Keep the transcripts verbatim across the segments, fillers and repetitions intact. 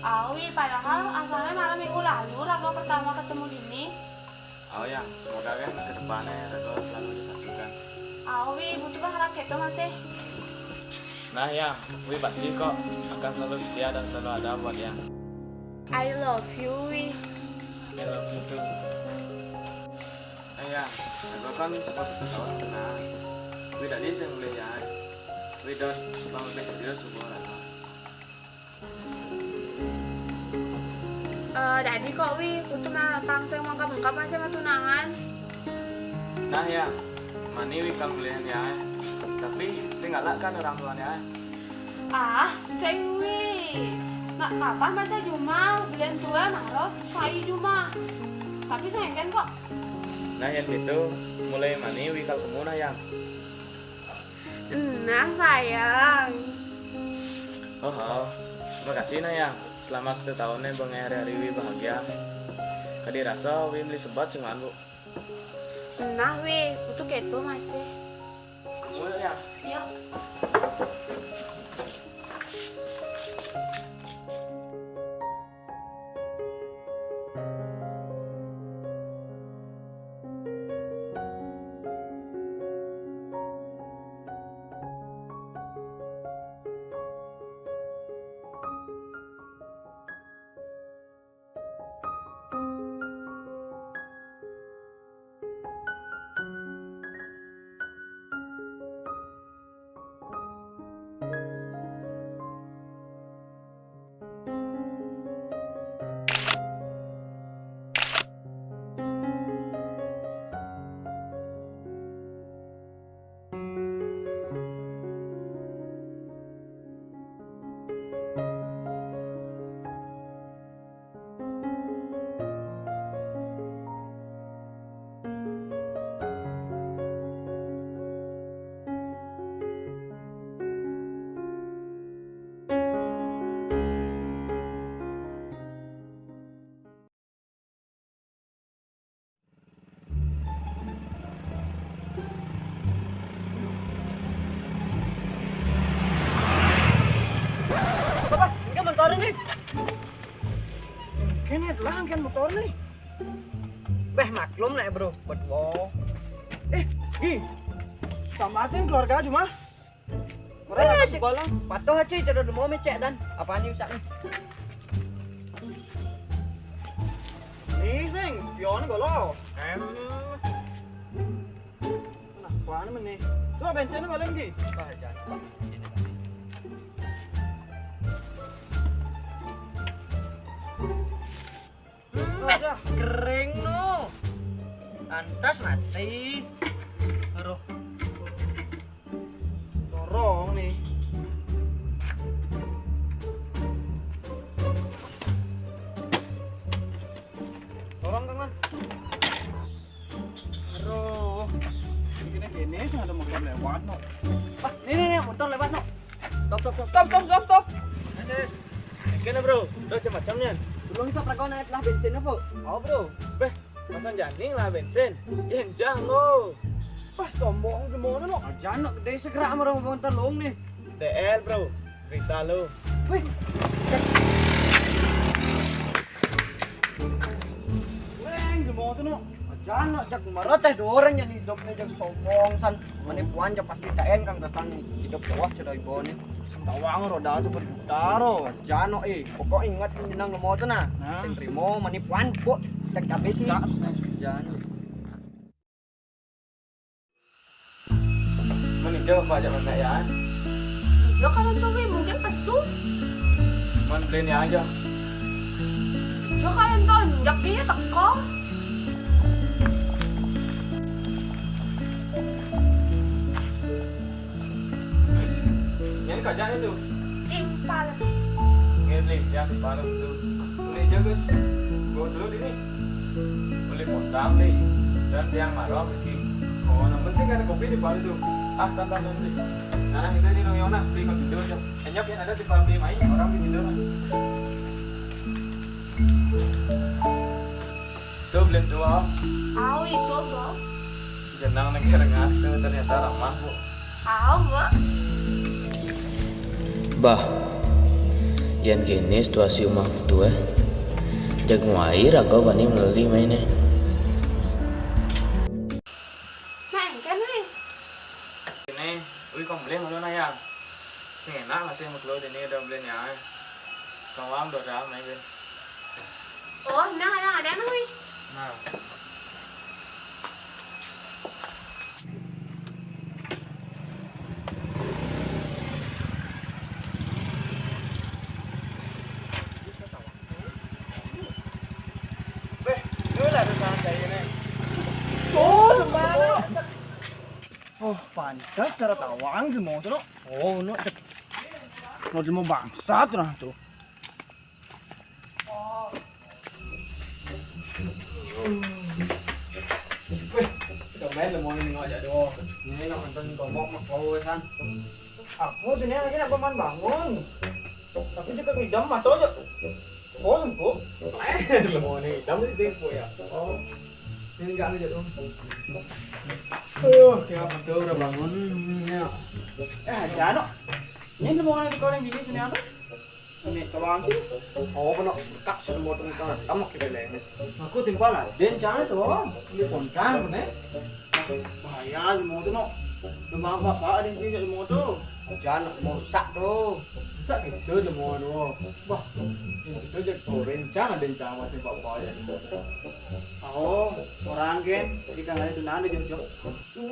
Awi, padahal asalnya malam minggu lalu raga pertama ketemu dini. Awi, Yang, semoga kan ke depannya raga selalu disatukan. Awi, butuh berharap gitu masih. Nah, Yang, Wi pasti kok akan selalu setia dan selalu ada buat Yang. I love you, Wi. I love you too. Nah, Yang, raga kan suka satu tahun kenal. Wi tadi saya mulai ya. Wi dot bang lebih serius hubungan raga. Eh, dadi kok, Wi, putu ma-, pang sing mengkap-mengkap masih matunangan. Nah, Yang, mani Wi kang belian ya. Tapi sing galak kan orang tuanya. Ah, sing, Wi. Nggak apa-apa masih jumah, belian tua maro, sai jumah. Tapi sing engken kok. Nah, Yang gitu, mulai mani Wi kal kamu nah, Yang. Nah, sayang. Oh, oh. Makasih nah, Yang. Selama satu tahunnya bang hari-hari Wi bahagia. Kadi rasa Wi beli sebat sing anu. Nah, Wi, putu ketu masih. Kamu ya? Iya. Apa? Ini motor ini. Kene lah kan motor nih. Beh, maklum lah ya, Bro. Buat wo. Eh, Gi. Samatin keluarga cuma. Mereka Eh, sekolah. Patuh aja, jodoh demo mecek dan apa nih usah nih. Nih, sing, spion golo. Em. Nah, apaan men nih? Coba bensinnya paling, Gi. Wah, jangan, Pak. Sini, Pak. Hmm, eh, dah. Kering no. Lantas mati. Aduh. Dorong nih. Dorong, Kang, Mas. Aduh. Gini-gini sih ada motor lewat no. Wah, nih, nih, nih, motor lewat no. Stop, stop, stop, stop, stop, stop, stop. Yes, yes. Kene, Bro. Udah macam-macamnya. Belum bisa perkara naik lah bensinnya, Bu. Oh, Bro. Beh, masa jani lah bensin. Yang jang lo. Wah, sombong gimana lo? Aja nak gede segera sama orang bontar long nih. D L, Bro. Berita lo. Wih. Weng, gimana tuh, no? Aja nak jak marah teh dua orang yang hidup nih jak sombong san. Menipuan jak pasti taen kang kesan hidup jawab cerita ibu nih. Sentawang roda tuh berputar, oh. Jano, eh, pokok ingat jenang ngemoto nah. Nah. Sing trimo manipuan, Bu. Cek kabeh sih. Cak, terus, nah. Jano. Mun ijo apa aja mana ya? Ijo kalau tuh, Wi, mungkin pesu. Mun beliin ya aja. Ijo kalau tonjok dia teko. Guys, ini kerjaan itu. Timpal. Ngene, ya, timpal itu. Ini aja, guys. Gua dulu ini. Beli potang, nih. Dan yang marah, begini. Oh, namun sih kan kopi di palu tuh. Ah, tanpa nanti. Nah, itu di Nong Yona, beli kopi dulu, Cok. Enyap yang ada di palu di main, orang di tidur. Tuh, belum tua. Au itu, Bro. Jenang negara ngatu ternyata ramah, Bu. Au, Bu. Bah, Yan kéné situasi umah Putu, eh. Jag muai raga bani melali main, eh. Nah, engken, wih. Ini, wih, kau beli mana, Naya? Sing enak masih meklo ini udah beli, Naya. Kawang dua jam, Naya. Oh, nah, nah, ada, nah, wih. Nah. Beh, lu lah tu santai ni. Oh, mana? Oh, pantas cara tawang semua tu, no. Oh, no. No, semua bangsat lah tu. Weh, kita main lah mau ni ngajak doa. Ni nak nonton komok mak kau kan. Aku tu ni lagi nak bangun-bangun. Tapi dia kegidam mata je. Oh, sempuk. Main lah mau ni. Hitam ni sempuk ya. Oh. Ni enggak aja tu. Oh, ya betul udah bangun ni. Eh, jangan. Ni mau ni kau yang gini sini apa? Ini tolong sih. Oh, kena kak semua tentang kamu kita leh. Aku timpal lah. Dia jangan tu. Ini kontan ni. Bahaya semua tu, no. Rumah bapak ada yang sini semua tu. Jangan mau rusak tu. Rusak gitu semua tu. Wah, ini kita je tu rencana dan cara macam bapak ya. Oh, orang kan kita nggak ada tunangan jauh-jauh.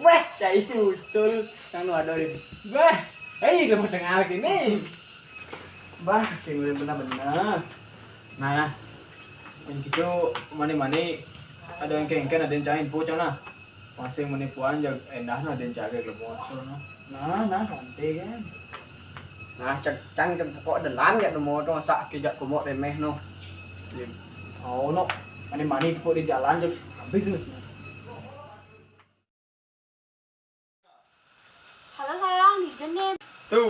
Wah, saya usul yang lu ada ini. Wah, eh, kamu dengar gini. Bah, kengurang benar-benar. Nah, yang gitu mani-mani ada yang kengken, ada yang cain pucang nah. Masing mani puan jag endah nah, ada yang caga ke motor nah. Nah, nah, santai kan. Nah, cek cang cek pokok dalam ya motor sak kijak kumok remeh no. Oh no, mani-mani tepuk di jalan je habis terus. Halo sayang, di jendem. Tuh,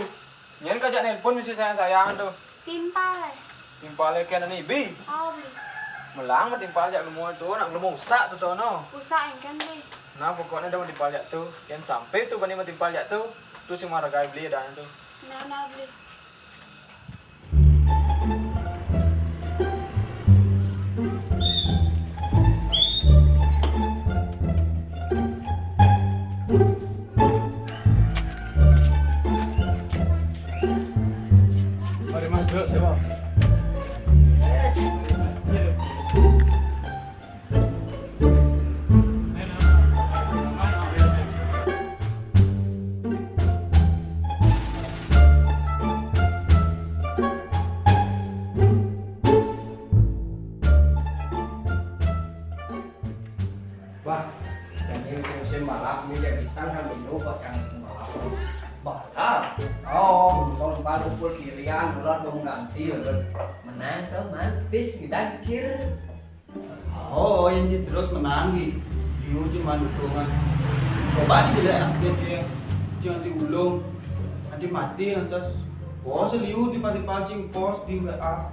nyen kajak nelpon mesti sayang-sayang tuh. Timpal eh. Timpal eh kena ni bi. Oh, beli. Melang mah timpal jak lemua tuh, nak lemua usak tuh tono. Usak engken beli. Nah, pokoknya udah mau timpal jak tuh. Yang sampai tuh bani mau timpal jak tuh. Tuh si maragai beli dah tuh. Nah, nah beli. Mari mas, duduk, siapa? Wah, ini musim balap ini jadi sang kan minggu kok jangan musim balap. Balap? Oh, untung baru pul kirian, ular dong ganti, ular. Menang sama, pis ngidang cir. Oh, yang di terus menangi. Liu cuma dukungan. Coba di bila aksep ya. Jangan diulung. Nanti mati lantas. Oh, si Liu tiba-tiba cing post di W A.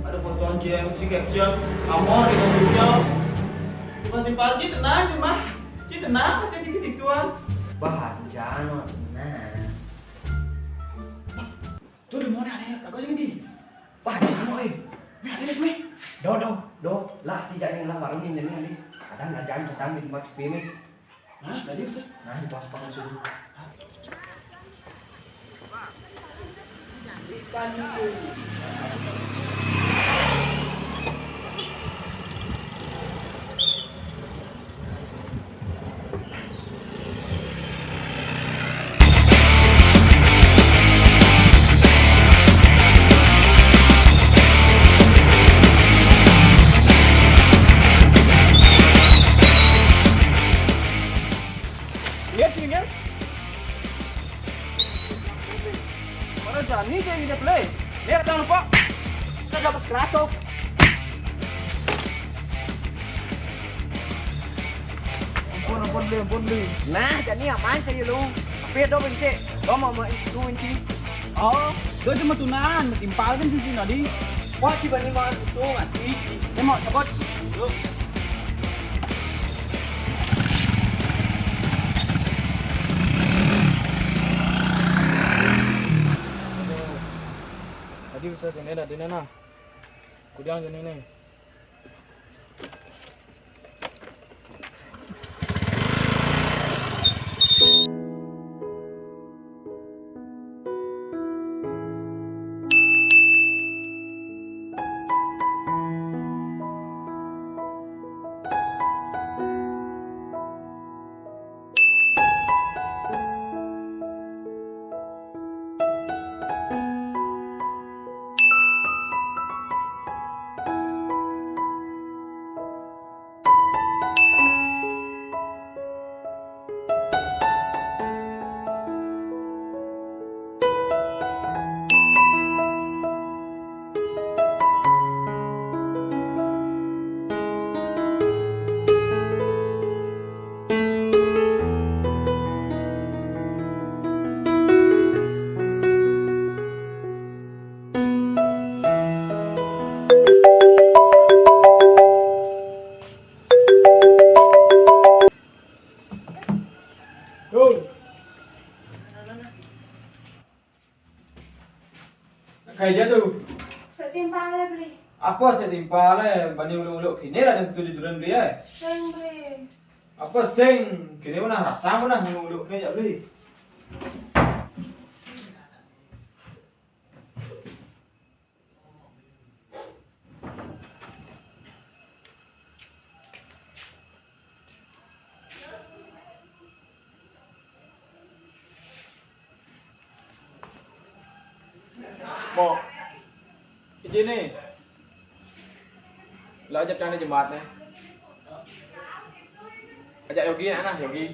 Ada foto cing si caption. Amor di video. Tiba-tiba cing tenang cuma. Cing tenang masih dikit ituan. Bah, jangan tenang. Tuh, di mana nih? Aku sini di. Wah, di mana, eh? Nih, ada nih, gue. Do, do, do. Lah, tidak nih lah warung ini nih, nih. Kadang ada jangan kadang di tempat sepi nih. Nah, tadi bisa. Nah, itu aspal masuk dulu. Lihat sini, lihat. Mana Jani dia ini play? Lihat jangan lupa. Kita dapat keraso. Ampun, ampun, beli, ampun, beli. Nah, jadi aman saya lu. Tapi ada benci. Lo mau mau itu benci. Oh, dia cuma tunaan, timpal kan cincin tadi. Wah, coba nih mau itu mati. Dia mau cabut. Yuk. Tadi bisa kena Dah dene nah. Kudang je ni ni. Tul. Nak kai jadu. Setimpal lah beli. Apa setimpal eh? Bani uluk-uluk kini lah dan tujuh duran beli eh. Seng beli. Apa seng? Kini mana rasa mana uluk-uluk kini jak beli. Mo. Iji ni. Lah ajak tang jemaat ni. Ajak Yogi nak nah, Yogi.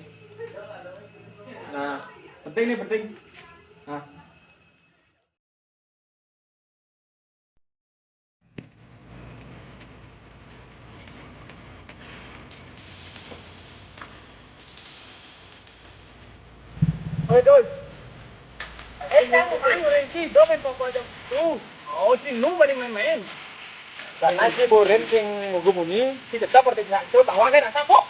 Nah, penting ni penting. Nah. Oi, Dul. Eh, jangan main, Rinci. Dul main pokok jam tu. Oh, si Nu balik main-main. Karena si Borin sing ngugu bunyi, si tetap berarti nak tu tawa kan asal kok.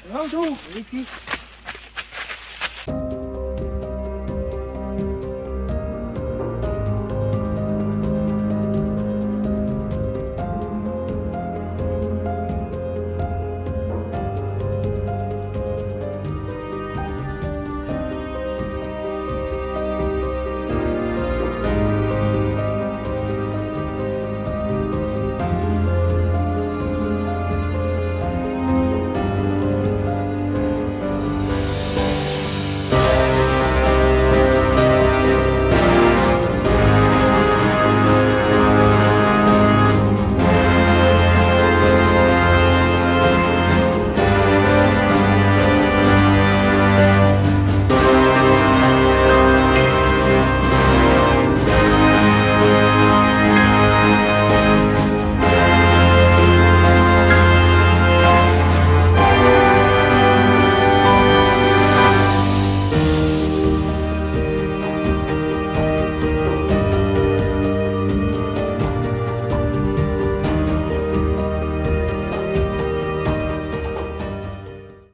Langsung, Ricky.